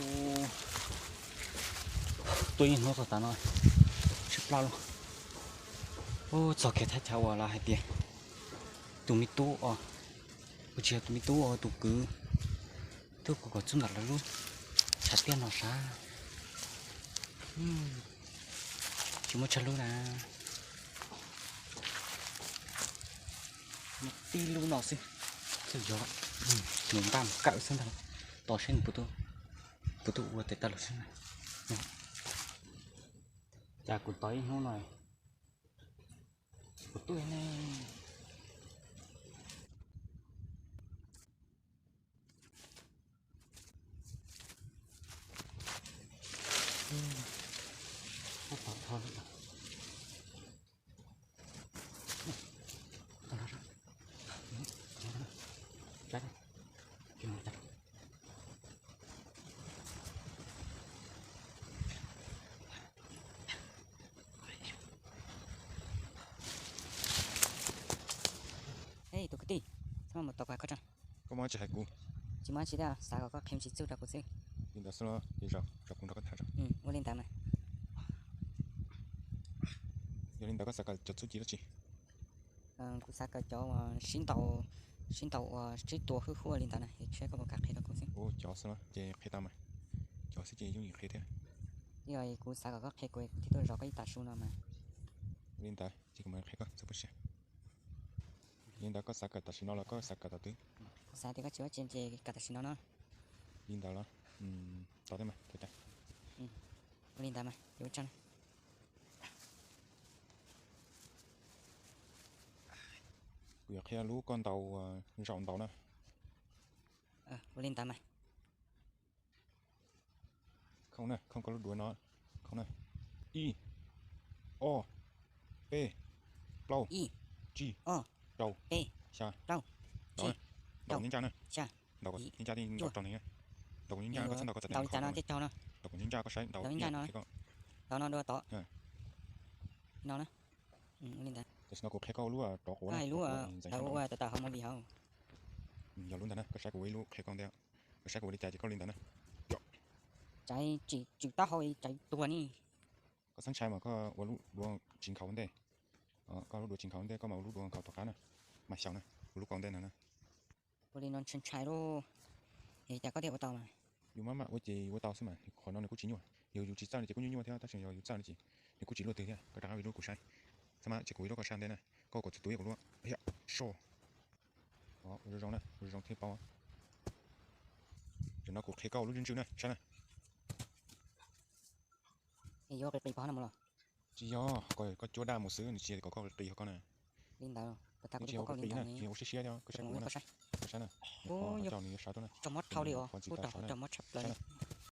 Ub, tuaj ib hnub txog tav no, tshaib plab lug. Ub, txog kiag thaj chaw uas lawv hais tias tus me tub os, kuv tsis yog tus me tub os, tus kwv twb hu kom txug ntawm lawv lub tshav tiaj no sav. Tsis muaj tsawg lub na, tib lub no xwb. Xwb yog nws npaj mus kawm xwb ntag. Tos saib nws puas tuaj ua tes taw lawm xwb na. Cas kuv tos ib hnub no kuv tuaj ne. Ej, tus kwv tij, txhob mus tos kuv hais koj tso. Koj muaj dab tsi hais kuv? Tsis muaj dab tsi thiab, xav kom koj qhia me ntsis txuj rau kuv xwb. Li ntawd xwb los ces zaum kuv nrog koj tham tso. Ua li ntawd mas. Yog li ntawd koj xav kawm cov txuj ci dab tsi? Kuv xav kawm cov uas sib ntaus, sib ntaus uas sib tua hwj huaj li ntawd na, es saib koj puas kam qhia rau kuv xwb. Ua cov xwb los ces qhia tau mas, cov xwb ces yooj yim qhia thiab. Yog kuv xav kom koj qhia kuv, kuv thiaj tuaj zov koj ib tav su no mas. Ua li ntawd ces kuv mam qhia koj txog puas siab. Li ntawd koj xav kawm tam sim no los koj xav kawm tom twg? Kuv xav tias koj tsis ua tsi ces kawm tam sim no no. Li ntawd los, tau thiab mas, tau cas. Ua li ntawd mas, ces ua tsaug na. Kuv yuav qhia lub koj ntaus, zaum ntaus na. Ua li ntawd mas. Khooj na, khooj koj lub duav no. Khooj na. Ib, ob, peb, plaub, tsib, rau, xya, ntaus, ntaus nyab ncaj na. Ntaus nyab ncaj, ntaus rau neeg na. Ntaus nyab ncaj, koj txhob ntaus koj txawv tau li cas no, ntaus nyab ncaj koj saib, ntaus ncaj no, ntaus no dua tod. No na. Tam sim no kuv qhia koj lub rov quav na, lub tawm tawm hauv movie hauv. Yog lub ntawd na, koj saib kuv ua ib lub qhia koj ntej, koj saib kuv ua li cas ces koj li ntawd na. Tsaiv tsim taub hau tsaiv tuag ni. Koj xeeb ntshai mas koj ua lub duav tsis nkhaus ua ntej. Koj lub duav tsis nkhaus ua ntej, koj mas ua lub duav nkhaus tom qab na, mas xyaum na, ua lub kaus ntej ntawd na. Ua li no ntshai ntshai lauj, es cas koj thiaj ua tau mas? Yus maj mam ua ces ua tau xwb mas, qhov no nws kuj tsis nyuaj, yog yus tsis txawj li ces kuj nyuaj nyuaj thiab, tab sis yog yus txawj li ces nws kuj tsis luaj twg thiab. Koj rov qab ua ib lub kuv saib, xab mas ces kuv ua ib lub koj saib ntej na, koj kom txwv tus ib kuv lub, yam so. Ua zoo zoo na, ua zoo zoo thiaj paub. Tam no kuv qhia koj ua lub ntswj ntswj na, saib na. Es yuav qis qis pov no mus los? Tsis yog, koj cuab daj mus xwb, nws tsis yog kom koj qis qis hauv koj na. Li ntawd, tsis yog ua qis qis na, ua siab siab thiab, koj saib kuv na, koj saib na, qhov coj nws yuav sawv tuaj na, tsaus mob dhau li os, kuj rau tsaus mob tshaj plaws li.